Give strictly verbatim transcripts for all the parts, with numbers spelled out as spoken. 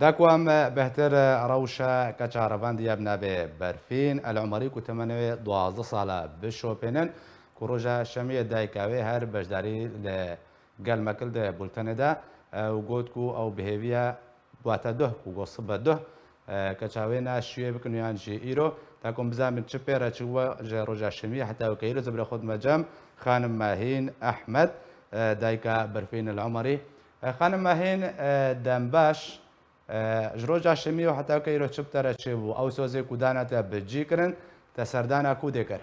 Da ku em bêhtir rewşa keça revandiya bi navê Berfîn El Umerî ku temenê wê duwazdeh sal e bişopînin, ku roja şemiyê dayika wê her beşdarî li gel me kir di bultenê de, ew got ku ew bi hêvî ye, wate duh, ku got sibe duh, e, keça wê ne şûyê bikin yan jî îro, da ku em bizanin çi pê re çi bû ji roja şemiyê heta weke îro. Zibirê xwe dime cem xanim Mahîn Ehmed, e, dayika Berfîn El Umerî. E, xanim Mahîn, e, dem baş. E, ji roja şemiyê û heta weke îro çi bi te re çêbû? Ew sozê ku dane te bi cî kirin, te serdana ku dê kir?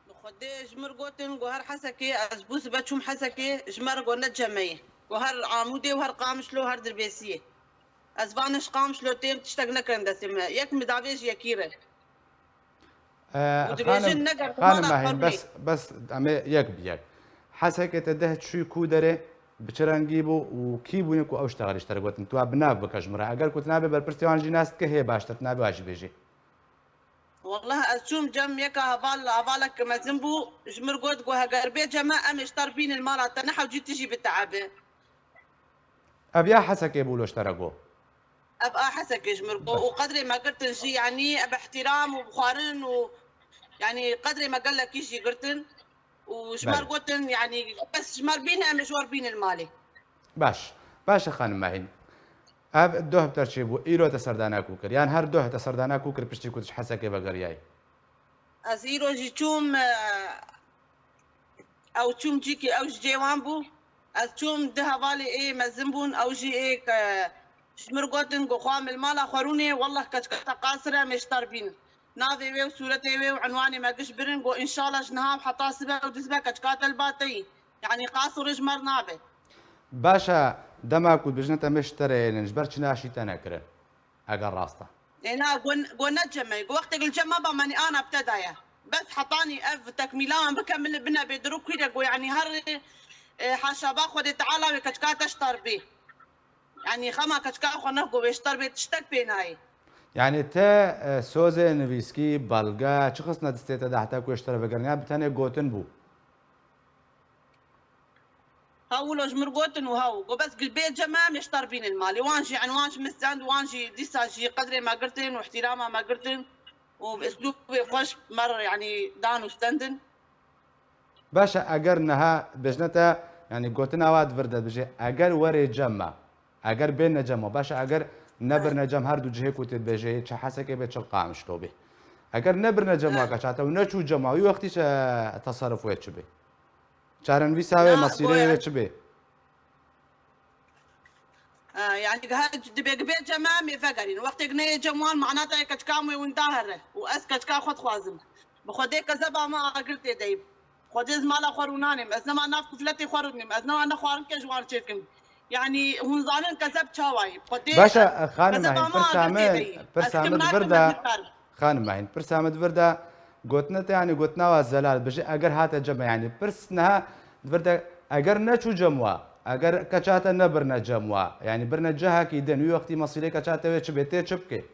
Bi Xwedê ji mir gotin, got her Hesekê ez bû sibe çûm Hesekê, ji me re got ne cemeyê. Got her Amûdê û her Qamişlo, her Dirbêsiyê. Ez vane ji Qamişlo têm, tiştek nekirin destê me. Yek min davê ji yekî re. E, Û dibêjin, xanim, neger xanim mala Mahîn, xwe bes, bes em ê yek bi yek. Hesekê te deh çû ku derê, bi çi rengî bû û kî bûne ku ew ji te re, ji te re gotin? Tu bi nav bike ji min re. Eger ku tu navê berpirsê wan jî nas dike, hê baştir, tu navê wan jî bêjî. Wallah, ez çûm cem yeka heval, hevalek mezin bû, ji mir got, got, heger bê cem me, em ê ji te re bînin mala te, ne hewcî tu jî bi te ebe. Ev ya Hesekê bû lo ji te re got? Ev a Hesekê ji mir got. Baş. Û qedrê me girtin jî, yanî ev ihtiram û bi xwarin û, yanî qedrê me gelekî jî girtin. Û ji me re gotin, yanî bes ji me re bîne, em ê ji we re bînin malê. Baş. Baş e xanim Mahîn. Ev doh bi te re çêbû, îro te serdana ku kir? Yan her doh te serdana ku kir piştî ku tu ji Hesekê vegeriyayî? Ez îro jî çûm, e, ew çûm cîkî ew ji cê wan bû. Ez çûm, du hevalê ê mezin bûn, ew jî ê ke ji mir gotin, got, xwe em li mala xwe rûnê, wallah keçika te qasir e, em ê ji te re bînin. Navê wê û sûretê wê û unwanê me giş birin, got, înşallah ji niha heta sibe û du sibe keçika te li ba te yî. Yanî qasir ji me re nabe. Baş e, dema ku dibêjin te em ê ji te re hêlin, ji ber çi naşî te nekirin? Eger rast e. Ê, na, gon-, gon ne cem e. Gon wextê li cem me ba, me nî ana bi te daye. Bes hetanî ev tekmîla wan bike, min li bine bê dirû kûre, gon, yanî her, e, haşa ba Xwedê Teala wê keçika te ji te re bê. Yanî xema keçika xwe nexwe, wê ji te re bê, tiştek pê nayê. Yanî te, e, sozê nivîskî, belge, çi xistine destê te de heta ku ji te re vegerîne, yan bi tenê gotin bû? Hew wilo ji mir gotin û hew. Got bes gil bê cem me, em ê ji te re bînin malê. Wan jî, enwan ji min stend, wan jî dîsa jî qedrê me girtin û ihtirama me girtin û bi uslûbê xweş me re, yanî dan û stendin. Baş e, eger niha bêjine te, yanî gotina wa di vir de dibêje, eger werê cem me, eger bêne cem me, baş e, eger nebirne cem her du cihê ku tu dibêjê, çi Hesekê be, çi Qamişlo be. Eger nebirne cem me, ha, keça te û neçû cem me, wî wextî çi teserruf wê çi be? Çarenivîsa wê, na, mesîrê wê çi bê? Ha, yanî her dibê gibê cem me, em ê vegerîn. Wextê neyê cem wan, mana te yê keçika em wê winda here. Û ez keçika xwe dixwazim. Bi Xwedê kezeba me agir tê deyim. Xwedê ez mala xwe rûnanêm. Ez nema nav kufletê xwe rûnêm. Ez nema ne xwarinkê ji wan çêkim. Yanî hûn zanin kezeb çawa ye. Xwedê... Baş e, xanim Mahîn, pirsa min, pirsa min di vir de, xanim Mahîn, pirsa min di vir de, gotina te, yanî gotina wa zelal, bijî eger hate cem me, yanî pirs niha di vir de, eger neçû cem wa, eger keça te nebirne cem wa, yanî birne cihekî din, wî wextî mesîrê keça te wê çi bê, tê çi bikê?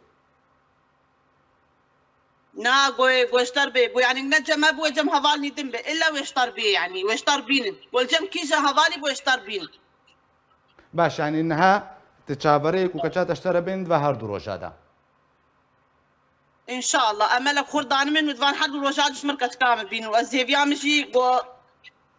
Na, got, got ji te re bê. Got, yanî ne cem me bû, cem heval nî din be. Îlla wê ji te re bê, yanî wê ji te re bînin. Got, cem kîja hevalî bû, wê ji te re bînin. Baş, yanî niha tu çaverê ku keça te ji te re bên di va her du roja de? Înşallah. Emelek xurt danimin û di van her du roja de ji mir keçika min bînin. Û ez hêviya min jî got,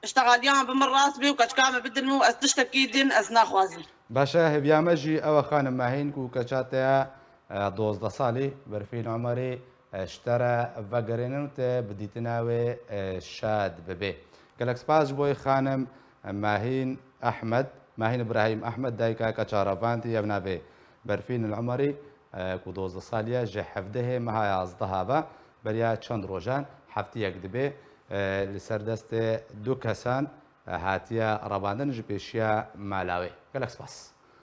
îştexaliya min bi min rast bê û keçika min bidin û ez tiştekî din ez naxwazim. Baş e, hêviya me jî ew e xanim Mahîn ku keça te ya, e, dozdeh salî, Berfîn Umerî, e, ji te re vegerînin û te bi dîtina wê, e, şad bibê. Gelek spas ji bo wê xanim, e, Mahîn Ehmed, Mahîn Îbrahîm Ehmed, dayika keça revandî, ev navê Berfîn El Umerî, e, ku dozdeh salî ye, ji hevdehê meha yazdeha ve beriya çend rojan, heftiyek dibe, e, li ser destê du kesan, e, hatiye revandin ji pêşiya mala wê. Gelek spas.